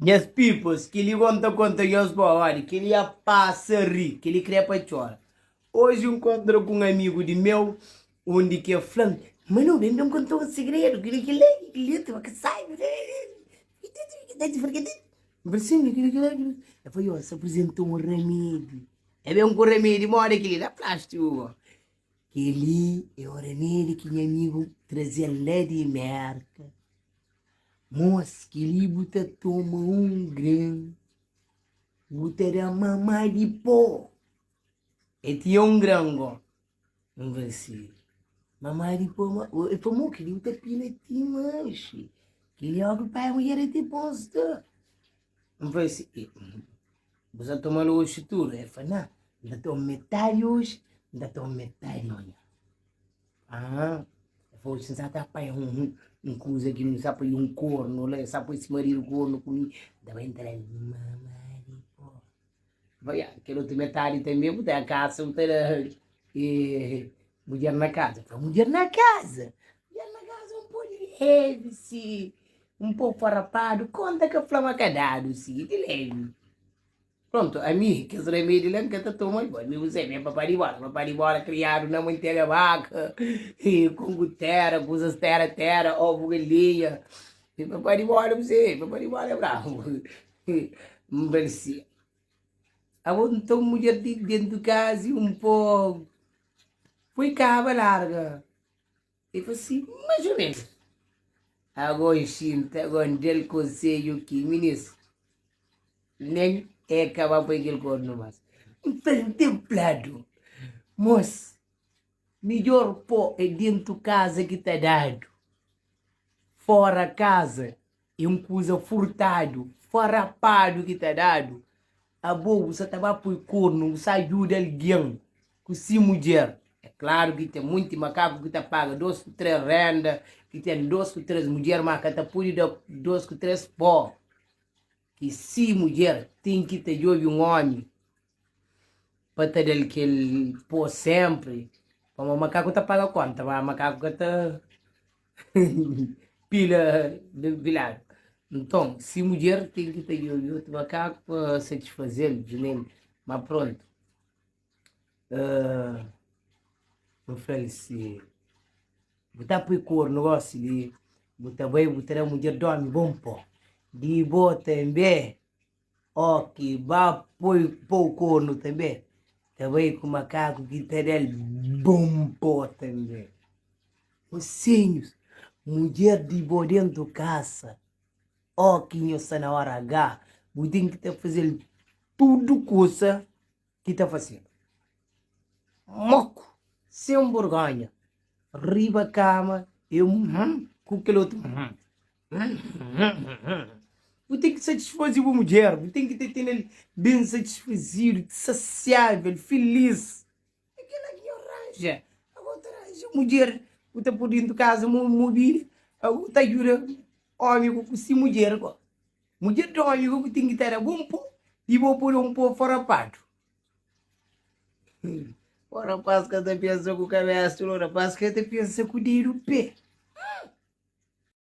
Nhas pipos, kel-li bo N ta konta nhos bo, odi, kel-li a pasa ri, kel-li kre pa txora. Oji N kontra ku un amigu di meu, undi ki el fla-m, Manu, ben ben konta-u un segredu, kel-li, kel-li, kel-li, kel-li, ka sabe, N fla, sin, kel-li, kel-li, kel-li. El fla, yo, N sta aprizenta un ramedi. El ben ku ramedi, modi kel-li la plástiku go. Kel-li é un ramedi ki nha amigu traze-m la di Mérka. Mos, kel-li bu ta toma un gran, bu ta da mamá di pó. El tinha un gran go. N fla si, mamá di pó, ma. El fla, mo, kel-li bu ta pila ti manxe. Kel-li óki pai mudjer é ti posta. N fla si, bu sa toma-l oxi tudu? El fla, na, N ta toma metadi oxi, N ta toma metadi manhan. Ah, fosse sa ta pai un un kuza ki nu sa poi un kornu la, sa poi si maridu kornu ku mi, ta bai entra mamá di pó. Vai, ah, kel otu metadi tanbe bu ta kasa, bu ta da e mudjer na kaza. Fla, mudjer na kaza? Mudjer na kaza un pó di levi si, un pó farapadu, konta ka fla ma ka dadu si, di levi. Pronto, ami kes remedi la N ka ta toma igual. Mi bu sabe, mi é papá di bola. Papá di bola kriadu na mantega baka, e kongu tera, kuzas tera tera, ovu galinha. E papá di bola bu sabe, papá di bola é brabu. N fla-l si, abo nton mudjer di dentu kaza i un po poi kaba larga. El fla si, mais ou menos. Ago N xinta, ago N da-l konsedju ki minis nen e ka ba poi kel kornu mas. N fla-l, N ten fladu, mos, midjor po é dentu kaza ki ta dadu, fora kaza É un kuza furtadu, farapadu ki ta dadu. Abo bu sa ta ba poi kornu, bu sa djuda algen ku si mudjer. É klaru ki ten monti makaku ki ta paga dos ku tres renda, ki ten dos ku tres mudjer, ma ka ta pode da dos ku tres pó. Ki si mudjer ten ki ta djobe un omi pa ta da-l kel pó senpri, pamodi makaku ta paga konta, ma makaku ka ta. Pila piladu. Nton, si mudjer ten ki ta djobe otu makaku pa satisfaze-l, djunel. Ma prontu. Uh, N fla-l si, bu ta pui kornu gosi li, bu ta bai bu ta da mudjer dormi bon po. Di bo tanbe, o ki ba poi pou kornu tanbe, ta bai ku makaku ki ta da-l bon po tanbe. Mosinhus, mudjer di bo dentu kasa, ó ki nho sta na ora H, bu ten ki ta faze-l tudu kusa ki ta fasedu. Moku, sen burgonha, riba kama, e un ku kel otu un. Bu ten ki satisfaze bu mudjer, bu ten ki ta tene-l ben satisfazidu, sasiável, filis. É kela ki nho ranja. Abo ta ranja mudjer bu ta pui dintu kaza mobília, abo ta djuda omi ku si mudjer go. Mudjer di omi go ku ten ki ta da bon po i bo pode un po farapadu. O rapaz ka ta pensa ku kabesa, o rapaz ka ta pensa ku dedu pé.